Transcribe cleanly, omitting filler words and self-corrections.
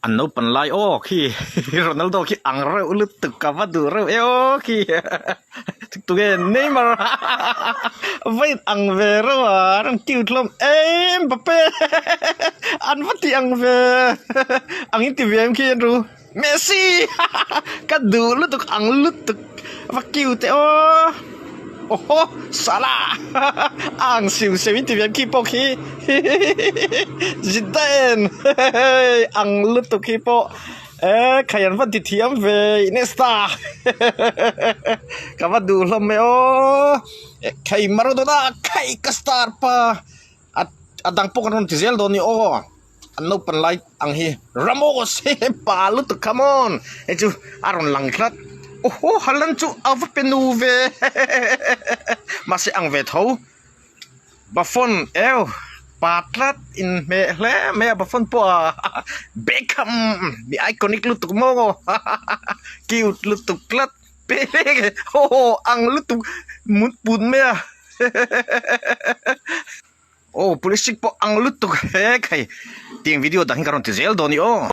An naupan lai aw khi Ronaldo khi ang reuh lutuk ka va duh reuh e aw khi tunge Neymar va in ang ve reuh a an rawn cute hlawm em Mbappe an va ti ang ve ang in ti ve em khi an ru Messi ka duh lutuk ang lutuk va cute e aw awhaw Salah a ang siu siu in ti ve em khi pawh khi. Zidane ang lutuk hi pawh eh khai an va ti thiam ve Iniesta ka va duh hlawm e aw khai Maradona khai ka star pa a dang pawh kan rawn ti zel dawn ni aw an naupan lai ang hi Ramos pa lutuk come on hei chu a rawn lang tlat awhaw Haaland chu a va pe nu ve mahse ang ve tho. Buffon eu pa tlat in hmeh hle mai a Buffon pawh a Beckham mi iconic lutuk maw cute lutuk tlat pek haw haw ang lutuk mut put mai a aw Pulisic pawh ang lutuk he khai tiang video dang hi ka rawn ti zel dawn i aw.